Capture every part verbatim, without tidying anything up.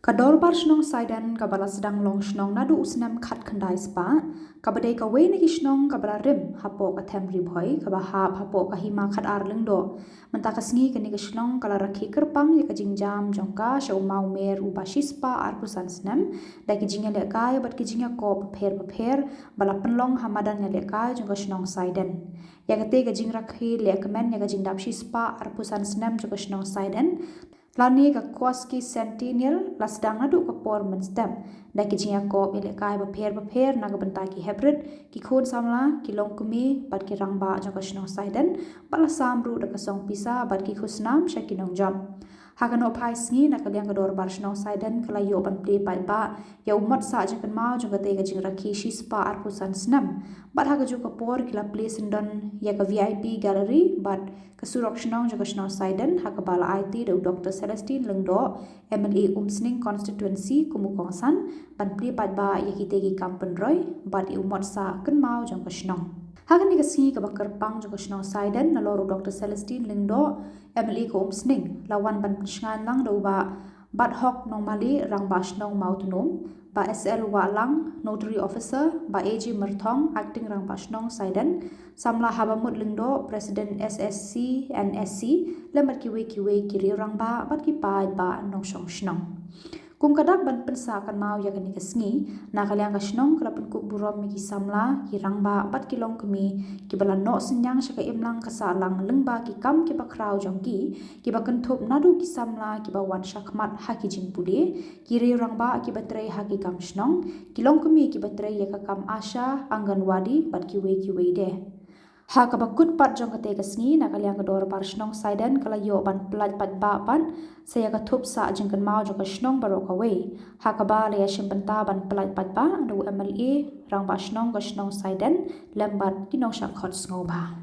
Ka Dorbar Shnong Saiden kaba la sdang long shnong naduh u snem khatkhyndai spah, kaba dei kawei na ki shnong kaba la rim hapoh ka them Ri Bhoi, kaba hap hapoh ka hima khatar Lyngdoh. Mynta ka sngi kane ka shnong ka la rakhe kyrpang ïa ka jingjam jong ka sha u mawmer uba shispah arphew san snem, da ki jingïalehkai bad ki jingïakop bapher bapher, ba la pynlong ha madan ïalehkai jong ka shnong Saiden. Ïa kata ka jingrakhe lehkmen ïa ka jingdap shispah arphew san snem jong ka shnong Saiden, lane ka Quasquicentennial la sdang naduh ka por mynstep, da ki jingïakop ïalehkai bapher bapher na ka bynta ki heprit, ki khun samla, ki longkmie bad ki rangbah jong ka shnong Saiden, bad la sam ruh da ka song pisa bad ki khusnam sha ki nongjop. Ha ka nohphai sngi, na ka liang ka Dorbar Shnong Saiden ka la ïoh ban plie paidbah ïa u mot sah jingkynmaw jong kata ka jingrakhe shispah arphew san snem. Bad ha kajuh ka por ki la plie syndon ïa ka V I P gallery bad ka surok shnong jong ka shnong Saiden, ha kaba la aiti da u Doktor Celestine Lyngdoh, M L A Umsning Constituency, kum u kongsan, ban plie paidbah ïa kita ki kam pynroi bad ïa u mot sah kynmaw jong ka shnong. Ha kane ka sngi kaba kyrpang jong ka shnong Saiden, nalor u Doktor Celestine Lyngdoh, M L A ka Umsning, la wan ban pynshngaiñ lang da u Bah Bathok Nongmali, Rangbah Shnong Mawtnum, Bah S L Wahlang, Notary Officer, Bah A J Myrthong, Acting Rangbah Shnong Saiden, Samla Habamut Lyngdoh, President S S C and S C, lem bad kiwei kiwei ki riew rangbah bad ki paidbah nongshong shnong. Kum ka dak ban pynsah kynmaw ïa kane ka sngi, na ka liang ka shnong ka la pynkup burom ïa ki samla, ki rangbah bad ki longkmie, kiba la noh synñiang sha ka imlang ka sahlang lyngba ki kam kiba khraw jong ki, kiba kynthup naduh ki samla kiba wan shakhmat ha ki jingpule, ki riew rangbah kiba trei ha ki kam shnong, ki longkmie kiba trei ïa ka kam ASHA, Anganwadi bad kiwei kiwei de. Ha kaba kut pat jong kata ka sngi, na ka liang ka Dorbar Shnong Saiden ka la ïoh ban pyllait paidbah pat sa ïa ka thup sah jingkynmaw jong ka shnong baroh kawei. Ha kaba la ïashim bynta ban pyllait paidbah da u M L A Rangbah Shnong ka shnong Saiden lem bad ki nongshah khot sngewbha.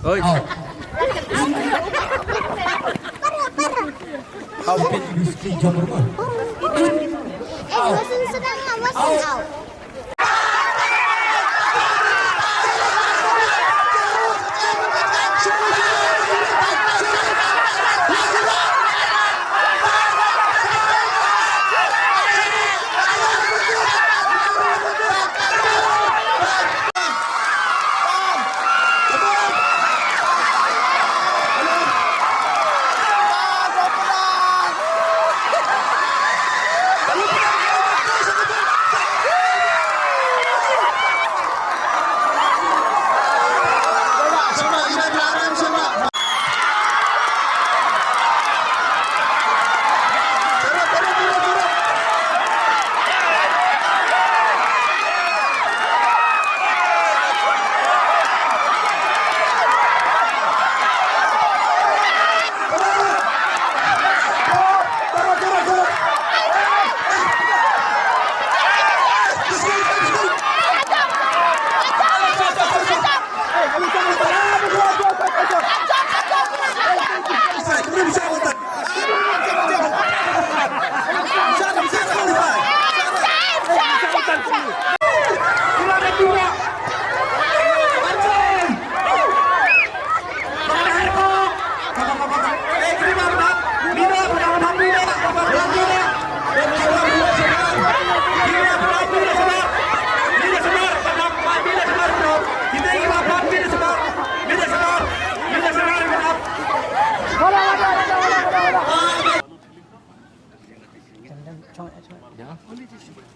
Oi. Hampir industri jam rumah.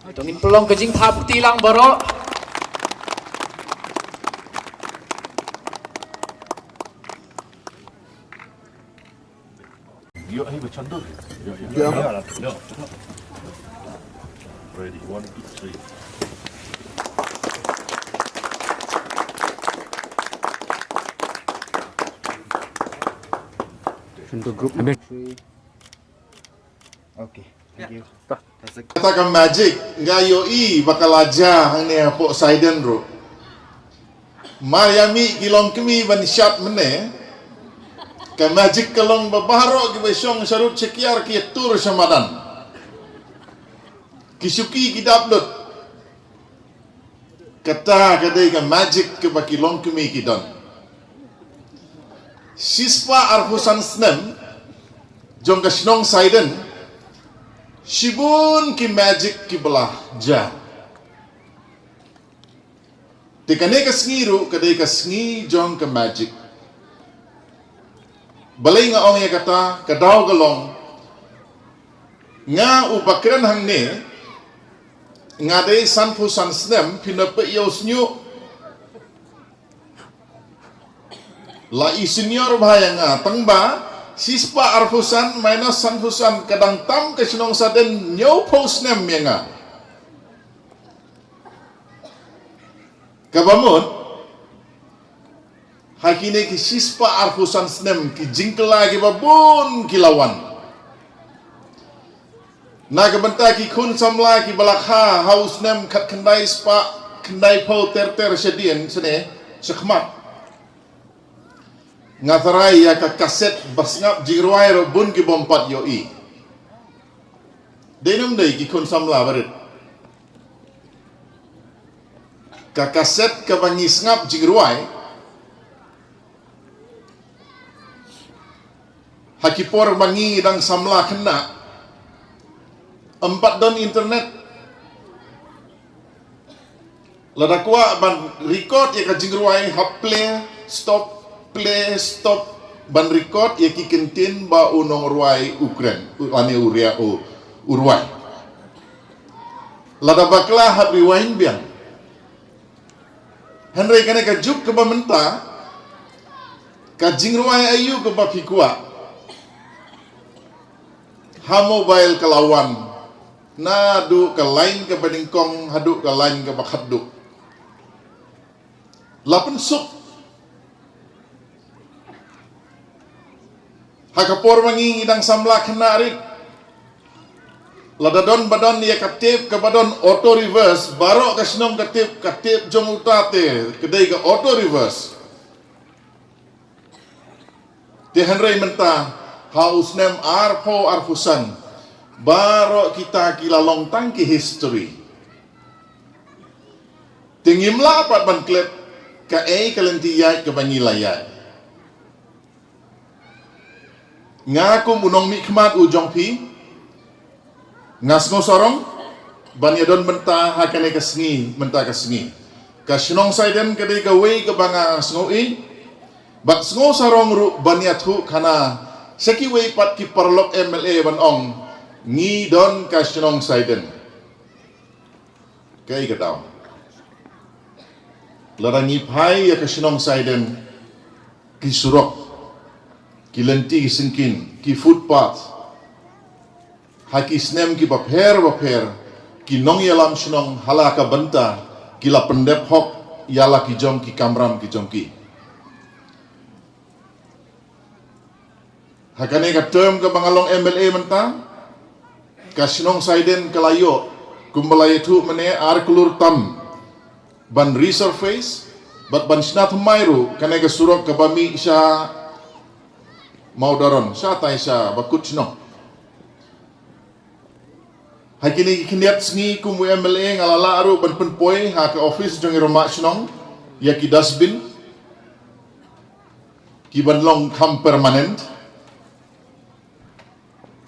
To ngin pynlong ka jingthap kti lang baroh. Ïoh, hi, ba chon tu. Ïoh, ïoh. Ïoh. Ïoh. Ready, one, two, three. Chon tu group. Three. Okay, thank you. Kata ka magic, nga ïohi ba ka la jia hangne hapoh Saiden ruh. Mar ïa mih ki longkmie ban shad mynne, ka magic ka long ba baroh kiba shong sharud shakiar ki tur sha madan. Ki shuki ki dap lut. Kata ka dei ka magic kaba ki longkmie ki don. Shispah arphew san snem jong ka shnong Saiden, shibun ki magic kiba la jia. Te kane ka sngi ruh ka dei ka sngi jong ka magic. Balei nga ong ïa kata? Ka daw ka long, nga uba kren hangne, nga dei sanphew san snem, phin da peit ïa u shñiuh. La i senior bha ïa nga, tang ba shispah arphew san minus sanphew san, ka dang tam ka shnong Saiden hynñiewphew snem ïa nga. Kaba mut, ha kine ki shispah arphew san snem, ki jingkylla kiba bun ki la wan. Na ka bynta ki khun samla kiba la kha ha u snem khatkhyndai spah khyndaiphew ter ter shadien shane shakhmat, nga tharai ïa ka kaset ba sngap jingrwai ruh bun ki bym pat ïohi. Dei ne ym dei ki khun samla barit? Ka kaset kaba ngi sngap jingrwai ha ki por ba ngi dang samla khynnah, ym pat don internet. Lada kwah ban record ïa ka jingrwai, hap play stop, play stop, ban record ïa ki kyntien ba u nongrwai u kren, u, lane u ria, u, u rwai. Lada bakla, hap rewind biang. Hynrei kane ka juk kaba mynta, ka jingrwai aïu kaba phi kwah, ha mobile ka la wan, naduh ka line kaba nyngkong haduh ka line kaba khatduh. La pynsuk. Ha ka por ba ngi, ngi dang samla khynnah rit, lada don ba don ïa ka tape kaba don auto reverse, baroh ka shnong ka tip, ka tape jong uta te ka dei ka auto reverse. Te hynrei mynta, ha u snem arphew arphew san, baroh kita ki la long tang ki history. Te ngim lah pat ban klet kaei ka lynti ïaid kaba ngi la ïaid. Nga kum u nongmihkhmat u jong phi, nga sngew sarong ban ïadon bynta ha kane ka sngi, mynta ka sngi. Ka shnong Saiden ka dei kawei kaba nga sngew ïeit bad sngew sarong ruh ban ïathuh khana sha kiwei pat ki paralok M L A ban ong, ngi don ka shnong Saiden. Kaei ka daw? Lada ngi phai ïa ka shnong Saiden, ki surok, ki lynti ki syngkien, ki footpath, ha ki snem kiba pher ba pher, ki nongïalam shnong ha la ka bynta ki la pyndep hok ïa la ki jong ki kamram ki jong ki. Ha kane ka term kaba nga long M L A mynta, ka shnong Saiden ka la ïoh kumba la ïathuh mynne ar klur tam ban resurface bad ban shna thymmai ruh kane ka surok kaba mih sha Mawdaron, shatai sha bakut shnong. Ha kine ki khyndiat sngi kum u M L A nga la lah ruh ban pynpoi ha ka office jong i rangbah shnong ïa ki dustbin ki ban long kham permanent.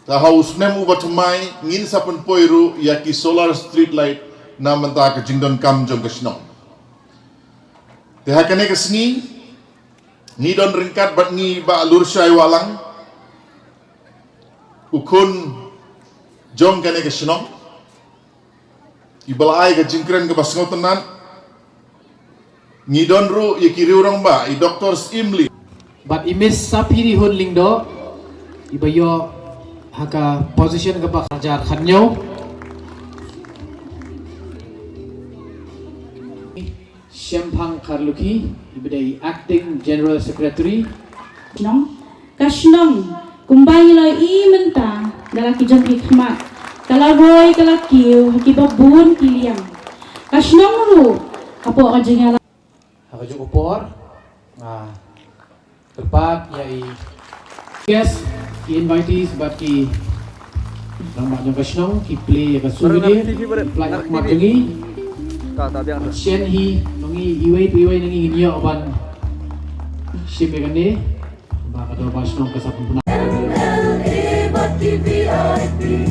Te ha u snem uba thymmai ngin sa pynpoi ruh ïa ki solar street light na bynta ka jingdonkam jong ka shnong. Te ha kane ka sngi ngi don ryngkat bad ngi Bah Lurshai Wahlang, u khun jong kane ka shnong, iba la ai ka jingkren kaba sngewtynnat. Ngi don ruh ïa ki riew rangbah, i Doctor Syiemlieh bad i Miss Sapirihun Lyngdoh, iba ïoh ha ka position kaba khatjar khathynñiew. Shemphang Kharlukhi, iba dei Acting General Secretary. Shnong, ka shnong, kumba ngi la ïohi mynta da la ki jong ki khmat, ka la roi, ka la kiew ha kiba bun ki liang. Ka shnong ruh hapoh ka jingïalam. Ha Ka juk ka por. Ah, kyrpad ïa i guest, ki invitees bad ki rangbah jong ka shnong ki plie ïa ka souvenir. Plie ïa ka mat jong ngi. Ta ta biang. Shen hi ngi iwei pa iwei na ngi ngin ïoh ban shim ïa kane. Ba ka dorbar shnong ka sa pynbna. M L A bad ki V I P.